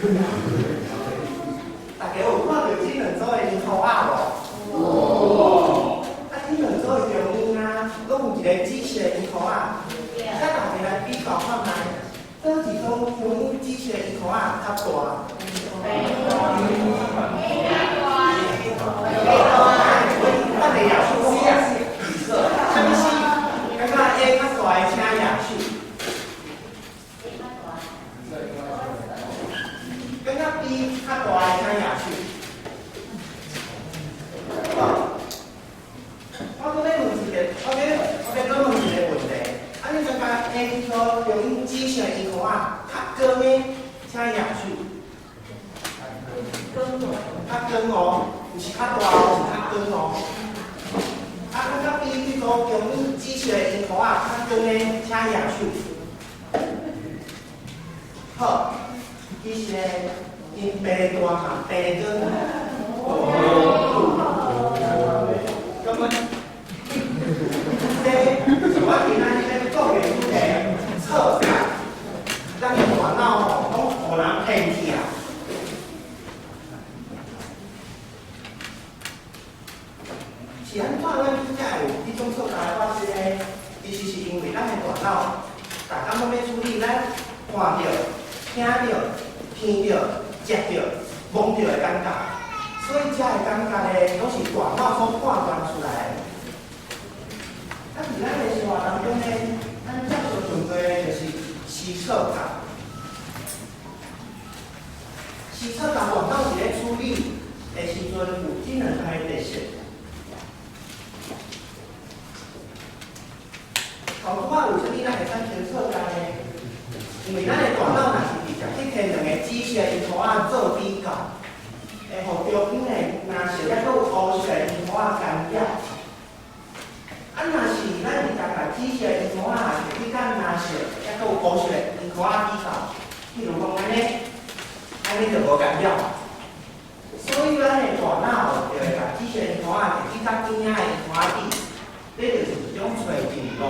大家有看著這兩組的煙箍仔無？有。啊，這兩組的中間啊，攏有一個紫色的煙箍仔。請大家來比較看覓，佗一組中央紫色的煙箍仔較大？咱的舉手 C 啊，啥物 C？感覺 A 較大的請舉手。感覺 B 較大的請舉手。好，我閣欲問一个，我欲閣問一個問題。啊，你感覺 A 組中央紫色的煙箍仔較光的，請舉手。較光哦，毋是較大哦，是較光哦。啊，感覺 B 這組中央紫色的煙箍仔較光的，請舉手。好，其實呢，𪜶白大嘛，白光。咁啊，這是我今仔日咧講的主題，錯覺，咱的大腦吼，攏予人騙去啊。是按怎咱才會有這種錯覺的發生呢？其實是因為咱的大腦，逐工攏欲處理咱看著、聽著、聞著、食著、摸著的感覺，所以這个感覺呢，攏是大腦所判斷出來的。啊，佇咱的生活當中呢，咱較常用過的就是視錯覺。視錯覺大腦佇咧處理的時陣，有這兩項的特色。頭拄仔為啥物咱會產生錯覺呢？因為咱的大腦若是直接去提兩個紫色的煙箍仔做比較，會予中間的藍色抑閣有烏色的煙箍仔干擾。啊，若是咱直接共紫色的煙箍仔摕去佮藍色抑閣有烏色的煙箍仔比較，譬如講按呢，按呢就無干擾。所以咱的大腦就會共紫色的煙箍仔摕去佮邊仔的煙箍仔比，這就是一種揣進路。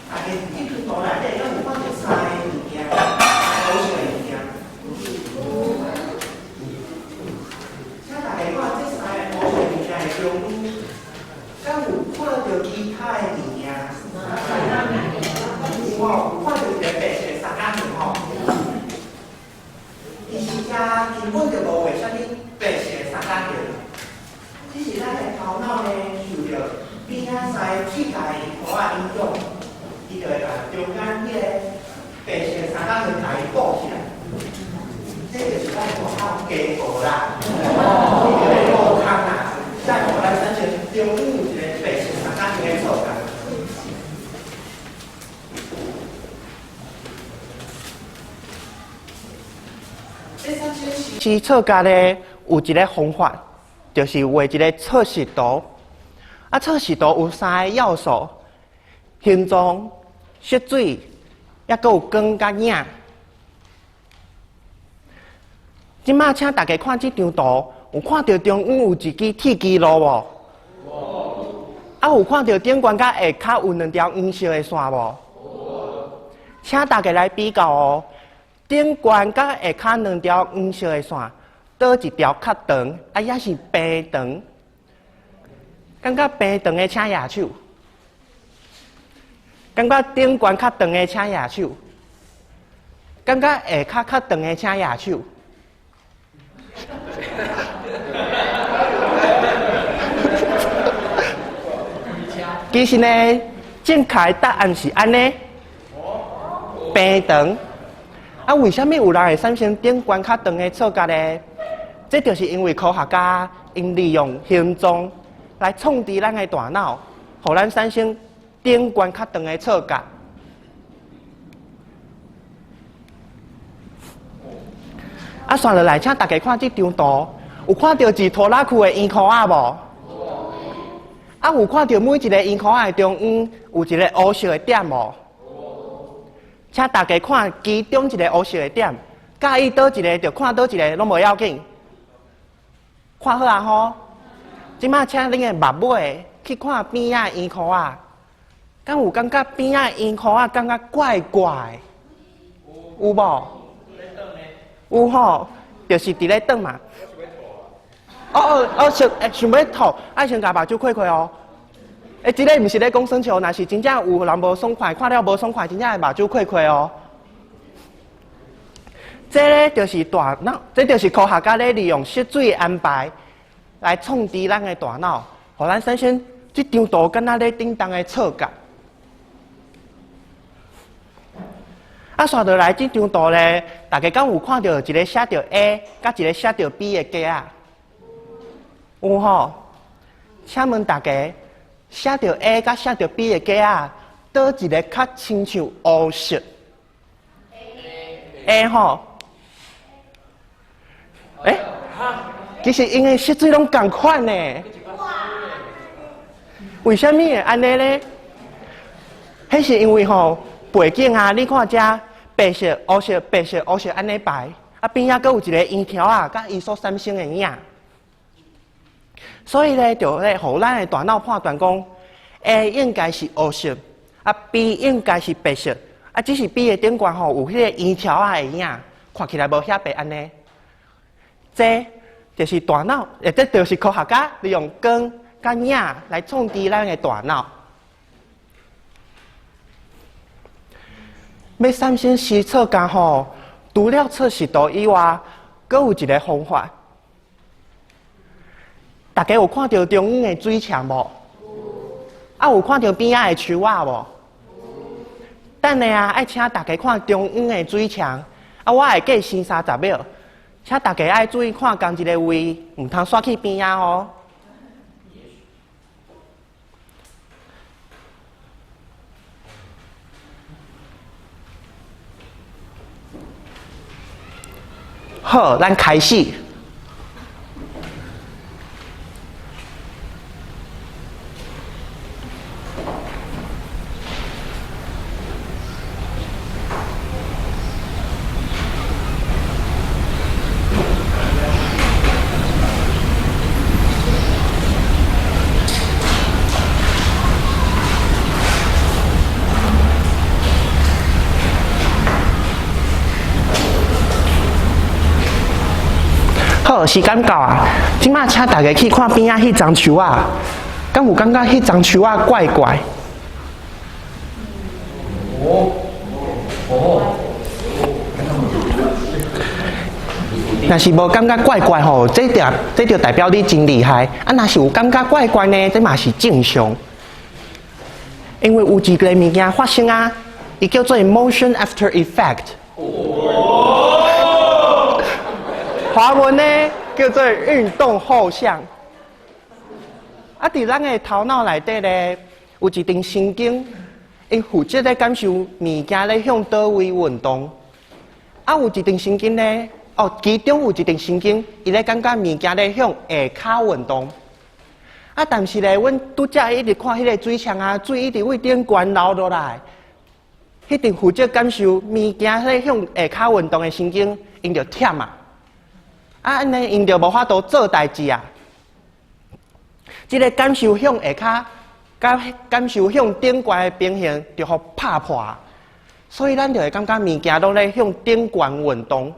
大家佇這張圖內底，敢有看著三个物件，三个烏色的物件？請大家看這三个烏色物件的中間，敢有看著其他的物件？有吼，有看著一個白色的三角形吼。其實遮根本就無畫啥物白色的三角形，只是咱的頭腦呢受著邊仔三个鐵界的煙箍仔影響。伊就會共中間彼个白色的三角形共伊補起來，這就是咱大腦加無啦，伊就會補空啦，才會予咱產生中間有一個白色三角形的錯覺。這產生視錯覺呢，有一个方法，就是畫一个測視圖。啊，測視圖有三个要素：形狀、色水，抑閣有光佮影。這馬請大家看這張圖，有看著中央有一支鐵枝路無？啊，有看著頂懸佮下跤有兩條黃色的線無？請大家來比較哦，頂懸佮下跤兩條黃色的線，佗一條較長，啊，抑是平長？感覺平長的請舉手。感覺頂懸較長的請舉手。感覺下跤較長的請舉手。其實呢，正確的答案是按呢，平長。啊，為啥物有人會產生頂懸較長的錯覺呢？這就是因為科學家𪜶利用形狀來創治咱的大腦，予咱產生頂懸較長的錯覺。啊，紲落來，請大家看這張圖，有看著一拖拉庫的圓箍仔無？啊，有看著每一个圓箍仔的中央有一个烏色的點無？請大家看其中一个烏色的點，佮意佗一个就看佗一个，攏無要緊。看好啊吼！這馬請恁的目尾去看邊仔的圓箍仔，敢有感覺邊仔的圓箍仔感覺怪怪的？有無？有吼，就是佇咧轉嘛。哦哦哦，想想欲吐，愛先共目睭開開哦。欸，這个毋是咧講耍笑，若是真正有人無爽快，看了無爽快，真正會目睭開開哦。這咧就是大腦，這就是科學家咧利用色水安排來創治咱的大腦，予咱產生這張圖敢若咧振動的錯覺。啊，紲落來這張圖咧，大家敢有看著一个寫著 A，佮一个寫著 B 的格仔？有吼？請問大家，寫著 A 佮寫著 B 的格仔，佗一个較親像烏色？A 吼？欸，其實𪜶的色水攏仝款呢。為啥物會按呢咧？彼是因為吼背景啊，你看遮白色、烏色、白色、烏色按呢排，啊邊仔閣有一个圓條仔，佮伊所產生的影。所以咧，就咧，予咱的大腦判斷講，A 應該是烏色，啊 B 應該是白色，啊只是 B 的頂懸吼有彼个圓條仔的影，看起來無遐白按呢。這就是大腦，欸，這就是科學家利用光佮影來創治咱的大腦。欲產生視錯覺吼，除了測視圖以外，閣有一个方法。大家有看著中央的水牆無？啊，有看著邊仔的樹仔無？等下啊，愛請大家看中央的水牆。啊，我會計時30秒，請大家愛注意看仝一个位，毋通煞去邊仔哦。好，咱開始。好，時間到啊！這馬請大家去看邊仔彼叢樹仔，敢有感覺彼叢樹仔怪怪？哦哦。若是無感覺怪怪吼，這就代表你真厲害。啊，若是有感覺怪怪呢，這嘛是正常。因為有一个物件發生啊，伊叫做 motion after effect。華文呢叫做運動後像。啊，佇咱的頭腦內底咧，有一陣神經，伊負責咧感受物件咧向佗位運動。啊，有一陣神經咧，哦，其中有一陣神經，伊咧感覺物件咧向下跤運動。啊，但是咧，阮拄才一直看彼个水牆啊，水一直對頂懸流落來，彼陣負責感受物件咧向下跤運動的神經，𪜶就忝啊。啊，按呢，𪜶就無法度做代誌啊。這个感受向下跤，佮感受向頂懸的平衡，就予拍破。所以咱就會感覺物件攏咧向頂懸運動。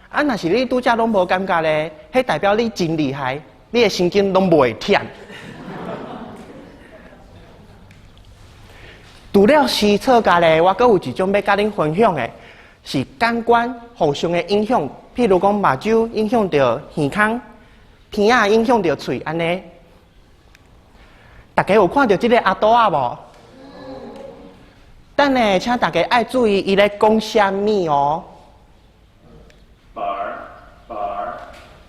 啊，若是你拄才攏無感覺咧，彼代表你真厲害，你的神經攏袂忝。除了視錯覺咧，我閣有一種欲佮恁分享的，是感官互相的影響。譬如講，目睭影響著耳孔，鼻仔影響著喙，按呢。大家有看著這个阿桌仔無？等下，請大家愛注意，伊咧講啥物哦。 Bar, bar,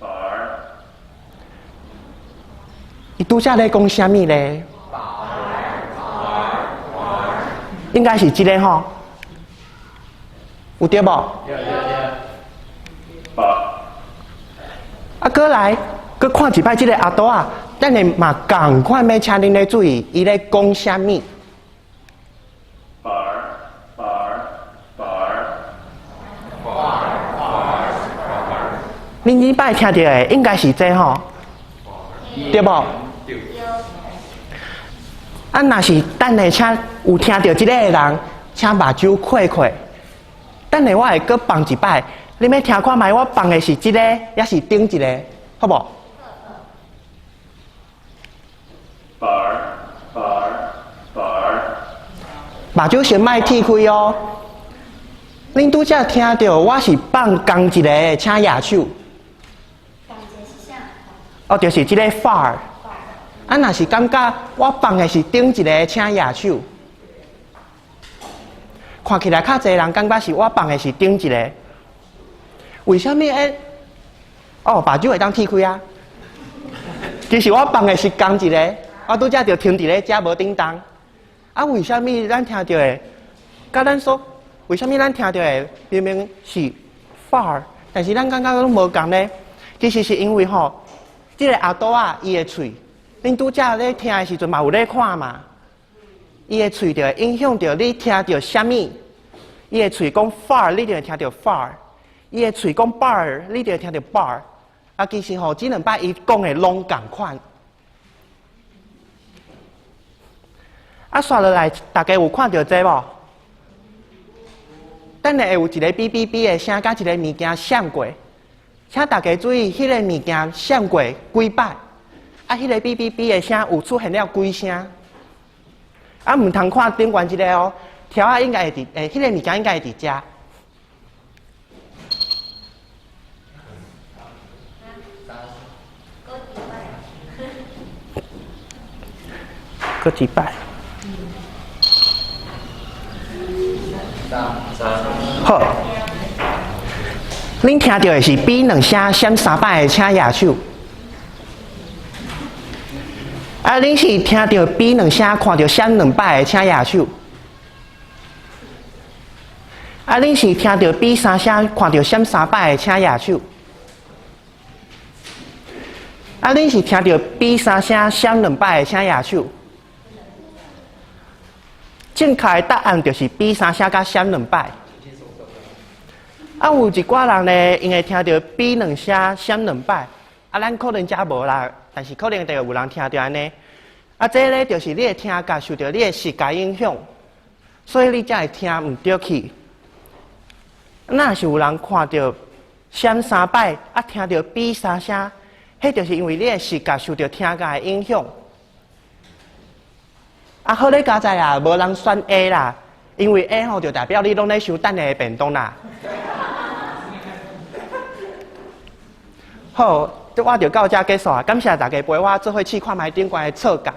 bar。伊拄才咧講啥物咧？應該是這个吼，有對無？對對對。啊，閣來，閣看一擺這个阿桌仔，等下嘛仝款欲請恁咧注意，伊咧講啥物。 Bar, bar, bar。恁頂擺聽著的應該是這吼，對無？對。啊，若是等下請有聽著這个的人，請目睭開開。等下我會閣放一擺，你欲聽看覓我放的是這个，抑是頂一个，好無？ Bar, bar, bar. 目睭先莫鐵開哦。恁拄才聽著我是放仝一个，請舉手。仝一个是啥？哦，就是這个 far。啊，若是感覺我放的是頂一个，請舉手。看起來較濟人感覺是我放的是頂一个。為啥物會？哦，目睭會當鐵開啊。其實我放的是仝一个，我拄才就停佇咧遮無振動。啊，為啥物咱聽著的，佮咱說，為啥物咱聽著的明明是 far，但是咱感覺攏無仝呢？其實是因為吼，這个阿杜仔伊的喙，恁拄才咧聽的時陣嘛有咧看嘛。伊的喙就會影響著你聽著啥物。伊的喙講 far，你就會聽著 far；伊的喙講 bar，你就會聽著 bar。啊，其實吼，這兩擺伊講的攏仝款。啊，紲落來，大家有看著這無？等下會有一个嗶嗶嗶的聲，佮一个物件閃過，請大家注意，彼个物件閃過幾擺？啊，彼个嗶嗶嗶的聲有出現了幾聲？啊，毋通看頂懸這个哦，條仔應該會佇，欸，彼个物件應該會佇遮。閣幾擺？閣幾擺？好，恁聽著的是嗶兩聲閃三擺的，請舉手。啊，恁是聽著嗶兩聲，看著閃兩擺的，請舉手。啊，恁是聽著嗶三聲，看著閃三擺的，請舉手。啊，恁是聽著嗶三聲閃兩擺的，請舉手。正確的答案就是嗶三聲佮閃兩擺。啊，有一寡人呢，𪜶會聽著嗶兩聲閃兩擺，啊，咱可能遮無啦，但是可能就會有人聽著按呢。啊，這咧就是你的聽覺受著你的視覺影響，所以你才會聽毋著去。若是有人看著閃三擺，啊，聽著嗶三聲，彼就是因為你的視覺受著聽覺的影響。啊，好咧，佳哉啊，無人選 A 啦，因為 A 吼就代表你攏咧收等下的便當啦。好，這我就到遮結束啊！感謝大家陪我做伙試看覓頂懸的錯覺。